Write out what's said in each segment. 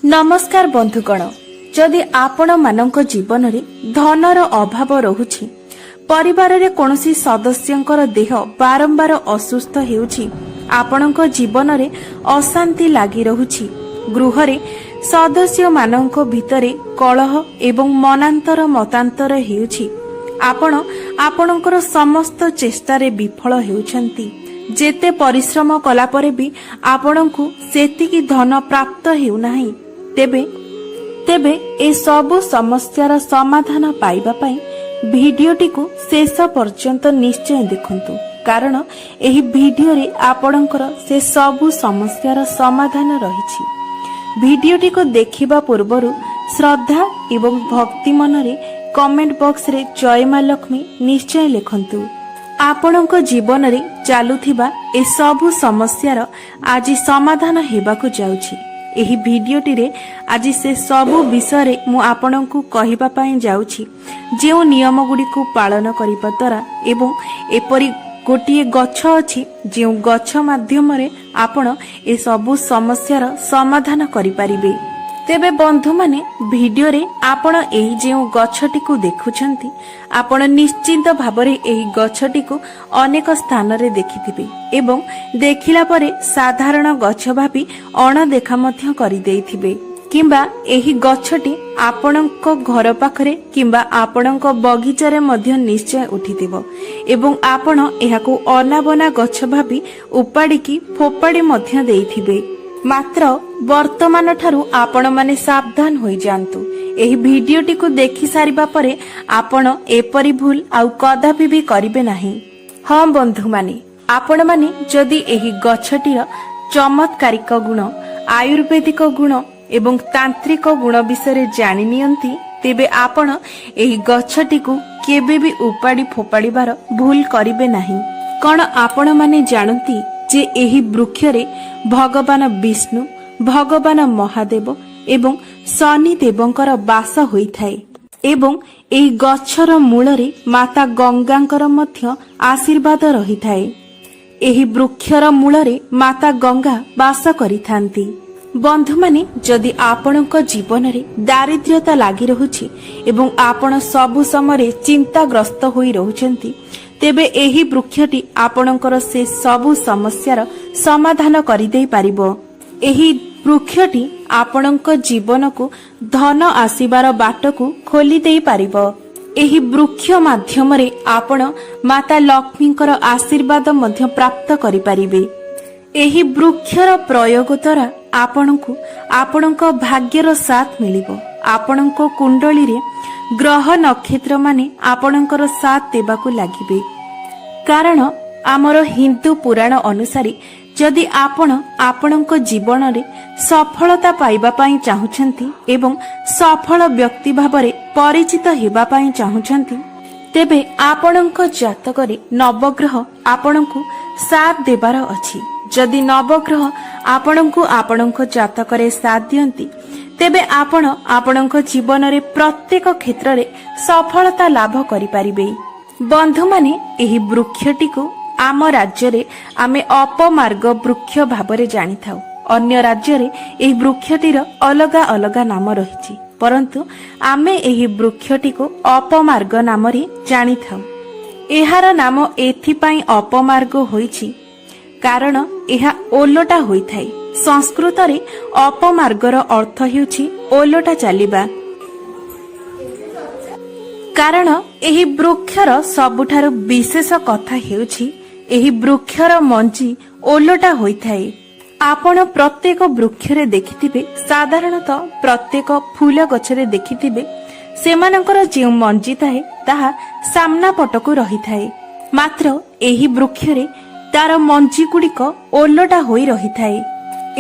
ନମସ୍କାର ବନ୍ଧୁଗଣ, ଯଦି ଆପଣମାନଙ୍କ ଜୀବନରେ ଧନର ଅଭାବ ରହୁଛି, ପରିବାରରେ କୌଣସି ସଦସ୍ୟଙ୍କର ଦେହ ବାରମ୍ବାର ଅସୁସ୍ଥ ହେଉଛି, ଆପଣଙ୍କ ଜୀବନରେ ଅଶାନ୍ତି ଲାଗି ରହୁଛି, ଗୃହରେ ସଦସ୍ୟମାନଙ୍କ ଭିତରେ କଳହ ଏବଂ ମନାନ୍ତର ମତାନ୍ତର ହେଉଛି, ଆପଣ ଆପଣଙ୍କର ସମସ୍ତ ଚେଷ୍ଟାରେ ବିଫଳ ହେଉଛନ୍ତି, ଯେତେ ପରିଶ୍ରମ କଲା ପରେ ବି ଆପଣଙ୍କୁ ସେତିକି ଧନ ପ୍ରାପ୍ତ ହେଉନାହିଁ, ତେବେ ଏସବୁ ସମସ୍ୟାର ସମାଧାନ ପାଇବା ପାଇଁ ଭିଡିଓଟିକୁ ଶେଷ ପର୍ଯ୍ୟନ୍ତ ନିଶ୍ଚୟ ଦେଖନ୍ତୁ, କାରଣ ଏହି ଭିଡିଓରେ ଆପଣଙ୍କର ସେ ସବୁ ସମସ୍ୟାର ସମାଧାନ ରହିଛି। ଭିଡିଓଟିକୁ ଦେଖିବା ପୂର୍ବରୁ ଶ୍ରଦ୍ଧା ଏବଂ ଭକ୍ତି ମନରେ କମେଣ୍ଟ ବକ୍ସରେ ଜୟ ମା ଲକ୍ଷ୍ମୀ ନିଶ୍ଚୟ ଲେଖନ୍ତୁ। ଆପଣଙ୍କ ଜୀବନରେ ଚାଲୁଥିବା ଏସବୁ ସମସ୍ୟାର ଆଜି ସମାଧାନ ହେବାକୁ ଯାଉଛି। ଏହି ଭିଡିଓଟିରେ ଆଜି ସେ ସବୁ ବିଷୟରେ ମୁଁ ଆପଣଙ୍କୁ କହିବା ପାଇଁ ଯାଉଛି, ଯେଉଁ ନିୟମଗୁଡ଼ିକୁ ପାଳନ କରିବା ଦ୍ୱାରା ଏବଂ ଏପରି ଗୋଟିଏ ଗଛ ଅଛି, ଯେଉଁ ଗଛ ମାଧ୍ୟମରେ ଆପଣ ଏସବୁ ସମସ୍ୟାର ସମାଧାନ କରିପାରିବେ। ତେବେ ବନ୍ଧୁମାନେ, ଭିଡିଓରେ ଆପଣ ଏହି ଯେଉଁ ଗଛଟିକୁ ଦେଖୁଛନ୍ତି, ଆପଣ ନିଶ୍ଚିନ୍ତ ଭାବରେ ଏହି ଗଛଟିକୁ ଅନେକ ସ୍ଥାନରେ ଦେଖିଥିବେ ଏବଂ ଦେଖିଲା ପରେ ସାଧାରଣ ଗଛ ଭାବି ଅଣଦେଖା ମଧ୍ୟ କରିଦେଇଥିବେ, କିମ୍ବା ଏହି ଗଛଟି ଆପଣଙ୍କ ଘର ପାଖରେ କିମ୍ବା ଆପଣଙ୍କ ବଗିଚାରେ ମଧ୍ୟ ନିଶ୍ଚୟ ଉଠିଥିବ ଏବଂ ଆପଣ ଏହାକୁ ଅନାବନା ଗଛ ଭାବି ଉପାଡ଼ିକି ଫୋପାଡ଼ି ମଧ୍ୟ ଦେଇଥିବେ। ମାତ୍ର ବର୍ତ୍ତମାନ ଠାରୁ ଆପଣମାନେ ସାବଧାନ ହୋଇଯାଆନ୍ତୁ। ଏହି ଭିଡିଓଟିକୁ ଦେଖି ସାରିବା ପରେ ଆପଣ ଏପରି ଭୁଲ ଆଉ କଦାପି ବି କରିବେ ନାହିଁ। ହଁ ବନ୍ଧୁମାନେ, ଆପଣମାନେ ଯଦି ଏହି ଗଛଟିର ଚମତ୍କାରିକ ଗୁଣ, ଆୟୁର୍ବେଦିକ ଗୁଣ ଏବଂ ତାନ୍ତ୍ରିକ ଗୁଣ ବିଷୟରେ ଜାଣି ନିଅନ୍ତି, ତେବେ ଆପଣ ଏହି ଗଛଟିକୁ କେବେ ବି ଉପାଡ଼ି ଫୋପାଡ଼ିବାର ଭୁଲ କରିବେ ନାହିଁ। କଣ ଆପଣମାନେ ଜାଣନ୍ତି ଯେ ଏହି ବୃକ୍ଷରେ ଭଗବାନ ବିଷ୍ଣୁ, ଭଗବାନ ମହାଦେବ ଏବଂ ଶନି ଦେବଙ୍କର ବାସ ହୋଇଥାଏ ଏବଂ ଏହି ଗଛର ମୂଳରେ ମାତା ଗଙ୍ଗାଙ୍କର ମଧ୍ୟ ଆଶୀର୍ବାଦ ରହିଥାଏ? ଏହି ବୃକ୍ଷର ମୂଳରେ ମାତା ଗଙ୍ଗା ବାସ କରିଥାନ୍ତି। ବନ୍ଧୁମାନେ, ଯଦି ଆପଣଙ୍କ ଜୀବନରେ ଦାରିଦ୍ର୍ୟତା ଲାଗି ରହୁଛି ଏବଂ ଆପଣ ସବୁ ସମୟରେ ଚିନ୍ତାଗ୍ରସ୍ତ ହୋଇ ରହୁଛନ୍ତି, ତେବେ ଏହି ବୃକ୍ଷଟି ଆପଣଙ୍କର ସେ ସବୁ ସମସ୍ୟାର ସମାଧାନ କରିଦେଇ ପାରିବ। ଏହି ବୃକ୍ଷଟି ଆପଣଙ୍କ ଜୀବନକୁ ଧନ ଆସିବାର ବାଟକୁ ଖୋଲି ଦେଇ ପାରିବ। ଏହି ବୃକ୍ଷ ମାଧ୍ୟମରେ ଆପଣ ମାତା ଲକ୍ଷ୍ମୀଙ୍କର ଆଶୀର୍ବାଦ ମଧ୍ୟ ପ୍ରାପ୍ତ କରିପାରିବେ। ଏହି ବୃକ୍ଷର ପ୍ରୟୋଗ ଦ୍ୱାରା ଆପଣଙ୍କୁ ଆପଣଙ୍କ ଭାଗ୍ୟର ସାଥ ମିଳିବ। ଆପଣଙ୍କ କୁଣ୍ଡଳୀରେ ଗ୍ରହ ନକ୍ଷତ୍ର ମାନେ ଆପଣଙ୍କର ସାଥ ଦେବାକୁ ଲାଗିବେ, କାରଣ ଆମର ହିନ୍ଦୁ ପୁରାଣ ଅନୁସାରେ ଯଦି ଆପଣ ଆପଣଙ୍କ ଜୀବନରେ ସଫଳତା ପାଇବା ପାଇଁ ଚାହୁଁଛନ୍ତି ଏବଂ ସଫଳ ବ୍ୟକ୍ତି ଭାବରେ ପରିଚିତ ହେବା ପାଇଁ ଚାହୁଁଛନ୍ତି, ତେବେ ଆପଣଙ୍କ ଜାତକରେ ନବଗ୍ରହ ଆପଣଙ୍କୁ ସାଥ ଦେବାର ଅଛି। ଯଦି ନବଗ୍ରହ ଆପଣଙ୍କୁ ଆପଣଙ୍କ ଜାତକରେ ସାଥ ଦିଅନ୍ତି, ତେବେ ଆପଣ ଆପଣଙ୍କ ଜୀବନରେ ପ୍ରତ୍ୟେକ କ୍ଷେତ୍ରରେ ସଫଳତା ଲାଭ କରିପାରିବେ। ବନ୍ଧୁମାନେ, ଏହି ବୃକ୍ଷଟିକୁ ଆମ ରାଜ୍ୟରେ ଆମେ ଅପମାର୍ଗ ବୃକ୍ଷ ଭାବରେ ଜାଣିଥାଉ। ଅନ୍ୟ ରାଜ୍ୟରେ ଏହି ବୃକ୍ଷଟିର ଅଲଗା ଅଲଗା ନାମ ରହିଛି, ପରନ୍ତୁ ଆମେ ଏହି ବୃକ୍ଷଟିକୁ ଅପମାର୍ଗ ନାମରେ ଜାଣିଥାଉ। ଏହାର ନାମ ଏଥିପାଇଁ ଅପମାର୍ଗ ହୋଇଛି, କାରଣ ଏହା ଓଲଟା ହୋଇଥାଏ। ସଂସ୍କୃତରେ ଅପମାର୍ଗର ଅର୍ଥ ହେଉଛି ଓଲଟା ଚାଲିବା, କାରଣ ଏହି ବୃକ୍ଷର ସବୁଠାରୁ ବିଶେଷ କଥା ହେଉଛି ଏହି ବୃକ୍ଷର ମଞ୍ଜି ଓଲଟା ହୋଇଥାଏ। ଆପଣ ପ୍ରତ୍ୟେକ ବୃକ୍ଷରେ ଦେଖିଥିବେ, ସାଧାରଣତଃ ପ୍ରତ୍ୟେକ ଫୁଲ ଗଛରେ ଦେଖିଥିବେ, ସେମାନଙ୍କର ଯେଉଁ ମଞ୍ଜି ଥାଏ ତାହା ସାମ୍ନା ପଟକୁ ରହିଥାଏ। ମାତ୍ର ଏହି ବୃକ୍ଷରେ ତାର ମଞ୍ଜି ଗୁଡ଼ିକ ଓଲଟା ହୋଇ ରହିଥାଏ।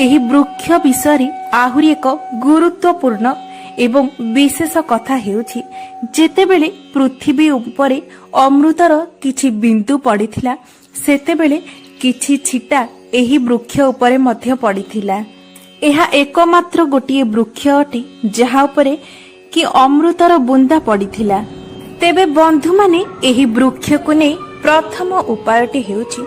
ଏହି ବୃକ୍ଷ ବିଷୟରେ ଆହୁରି ଏକ ଗୁରୁତ୍ୱପୂର୍ଣ୍ଣ ଏବଂ ବିଶେଷ କଥା ହେଉଛି, ଯେତେବେଳେ ପୃଥିବୀ ଉପରେ ଅମୃତର କିଛି ବିନ୍ଦୁ ପଡ଼ିଥିଲା, ସେତେବେଳେ କିଛି ଛିଟା ଏହି ବୃକ୍ଷ ଉପରେ ମଧ୍ୟ ପଡ଼ିଥିଲା। ଏହା ଏକମାତ୍ର ଗୋଟିଏ ବୃକ୍ଷ ଅଟେ, ଯାହା ଉପରେ କି ଅମୃତର ବୁନ୍ଦା ପଡ଼ିଥିଲା। ତେବେ ବନ୍ଧୁମାନେ, ଏହି ବୃକ୍ଷକୁ ନେଇ ପ୍ରଥମ ଉପାୟଟି ହେଉଛି,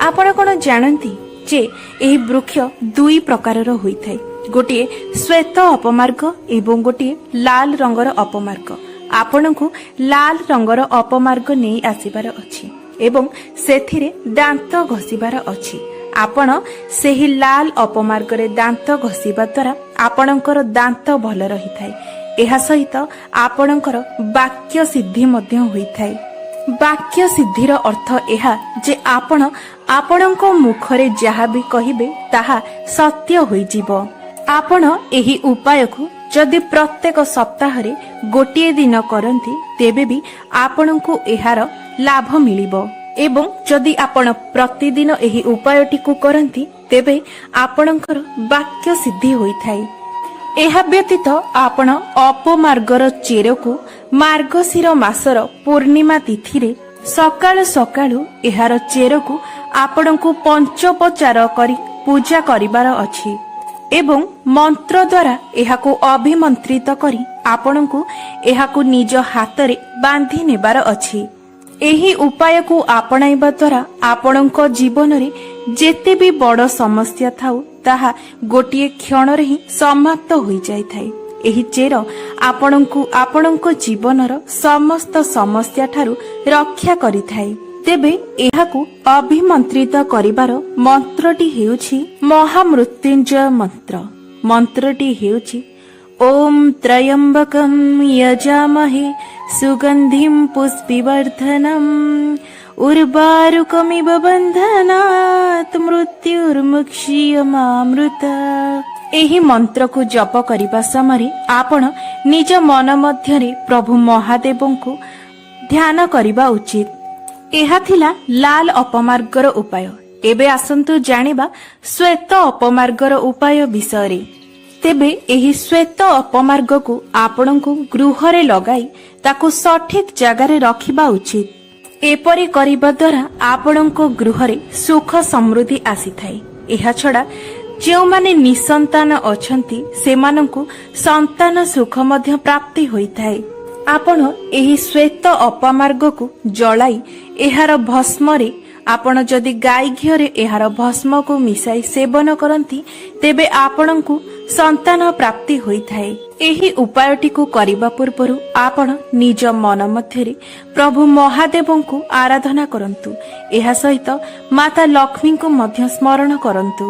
ଆପଣ କଣ ଜାଣନ୍ତି ଯେ ଏହି ବୃକ୍ଷ ଦୁଇ ପ୍ରକାରର ହୋଇଥାଏ? ଗୋଟିଏ ଶ୍ୱେତ ଅପମାର୍ଗ ଏବଂ ଗୋଟିଏ ଲାଲ ରଙ୍ଗର ଅପମାର୍ଗ। ଆପଣଙ୍କୁ ଲାଲ ରଙ୍ଗର ଅପମାର୍ଗ ନେଇ ଆସିବାର ଅଛି ଏବଂ ସେଥିରେ ଦାନ୍ତ ଘଷିବାର ଅଛି। ଆପଣ ସେହି ଲାଲ ଅପମାର୍ଗରେ ଦାନ୍ତ ଘଷିବା ଦ୍ୱାରା ଆପଣଙ୍କର ଦାନ୍ତ ଭଲ ରହିଥାଏ। ଏହା ସହିତ ଆପଣଙ୍କର ବାକ୍ୟ ସିଦ୍ଧି ମଧ୍ୟ ହୋଇଥାଏ। ବାକ୍ୟ ସିଦ୍ଧିର ଅର୍ଥ ଏହା ଯେ ଆପଣ ଆପଣଙ୍କ ମୁଖରେ ଯାହା ବି କହିବେ, ତାହା ସତ୍ୟ ହୋଇଯିବ। ଆପଣ ଏହି ଉପାୟକୁ ଯଦି ପ୍ରତ୍ୟେକ ସପ୍ତାହରେ ଗୋଟିଏ ଦିନ କରନ୍ତି, ତେବେ ବି ଆପଣଙ୍କୁ ଏହାର ଲାଭ ମିଳିବ ଏବଂ ଯଦି ଆପଣ ପ୍ରତିଦିନ ଏହି ଉପାୟଟିକୁ କରନ୍ତି, ତେବେ ଆପଣଙ୍କର ବାକ୍ୟ ସିଦ୍ଧି ହୋଇଥାଏ। ଏହା ବ୍ୟତୀତ ଆପଣ ଅପମାର୍ଗର ଚେରକୁ ମାର୍ଗଶିର ମାସର ପୂର୍ଣ୍ଣିମା ତିଥିରେ ସକାଳୁ ସକାଳୁ ଏହାର ଚେରକୁ ଆପଣଙ୍କୁ ପଞ୍ଚୋପଚାର କରି ପୂଜା କରିବାର ଅଛି ଏବଂ ମନ୍ତ୍ର ଦ୍ୱାରା ଏହାକୁ ଅଭିମନ୍ତ୍ରିତ କରି ଆପଣଙ୍କୁ ଏହାକୁ ନିଜ ହାତରେ ବାନ୍ଧି ନେବାର ଅଛି। ଏହି ଉପାୟକୁ ଆପଣାଇବା ଦ୍ୱାରା ଆପଣଙ୍କ ଜୀବନରେ ଯେତେ ବି ବଡ଼ ସମସ୍ୟା ଥାଉ, ତାହା ଗୋଟିଏ କ୍ଷଣରେ ହିଁ ସମାପ୍ତ ହୋଇଯାଇଥାଏ। ଏହି ଚେର ଆପଣଙ୍କୁ ଆପଣଙ୍କ ଜୀବନର ସମସ୍ତ ସମସ୍ୟା ଠାରୁ ରକ୍ଷା କରିଥାଏ। ତେବେ ଏହାକୁ ଅଭିମନ୍ତ୍ରିତ କରିବାର ମନ୍ତ୍ରଟି ହେଉଛି ମହାମୃତ୍ୟୁଞ୍ଜୟ ମନ୍ତ୍ର। ମନ୍ତ୍ରଟି ହେଉଛି, ଓମ୍ ତ୍ରୟମ୍ବକಂ ୟଜାମହେ ସୁଗନ୍ଧିಂ ପୁଷ୍ଟିବର୍ଦ୍ଧନମ୍ ଉର୍ବାରୁକମିବ ବନ୍ଧନାତ୍ ମୃତ୍ୟୁର୍ମୁକ୍ଷୀୟମାମୃତ। ଏହି ମନ୍ତ୍ରକୁ ଜପ କରିବା ସମୟରେ ଆପଣ ନିଜ ମନ ମଧ୍ୟରେ ପ୍ରଭୁ ମହାଦେବଙ୍କୁ ଧ୍ୟାନ କରିବା ଉଚିତ। ଏହା ଥିଲା ଲାଲ ଅପମାର୍ଗର ଉପାୟ। ଏବେ ଆସନ୍ତୁ ଜାଣିବା ଶ୍ୱେତ ଅପମାର୍ଗର ଉପାୟ ବିଷୟରେ। ତେବେ ଏହି ଶ୍ୱେତ ଅପମାର୍ଗକୁ ଆପଣଙ୍କୁ ଗୃହରେ ଲଗାଇ ତାକୁ ସଠିକ ଜାଗାରେ ରଖିବା ଉଚିତ। ଏପରି କରିବା ଦ୍ୱାରା ଆପଣଙ୍କ ଗୃହରେ ସୁଖ ସମୃଦ୍ଧି ଆସିଥାଏ। ଏହାଛଡା ଯେଉଁମାନେ ନିସନ୍ତାନ ଅଛନ୍ତି, ସେମାନଙ୍କୁ ସନ୍ତାନ ସୁଖ ମଧ୍ୟ ପ୍ରାପ୍ତି ହୋଇଥାଏ। ଆପଣ ଏହି ଶ୍ୱେତ ଅପମାର୍ଗକୁ ଜଳାଇ ଏହାର ଭସ୍ମରେ ଆପଣ ଯଦି ଗାଈ ଘିଅରେ ଏହାର ଭସ୍ମକୁ ମିଶାଇ ସେବନ କରନ୍ତି, ତେବେ ଆପଣଙ୍କୁ ସନ୍ତାନ ପ୍ରାପ୍ତି ହୋଇଥାଏ। ଏହି ଉପାୟଟିକୁ କରିବା ପୂର୍ବରୁ ଆପଣ ନିଜ ମନ ମଧ୍ୟରେ ପ୍ରଭୁ ମହାଦେବଙ୍କୁ ଆରାଧନା କରନ୍ତୁ। ଏହା ସହିତ ମାତା ଲକ୍ଷ୍ମୀଙ୍କୁ ମଧ୍ୟ ସ୍ମରଣ କରନ୍ତୁ।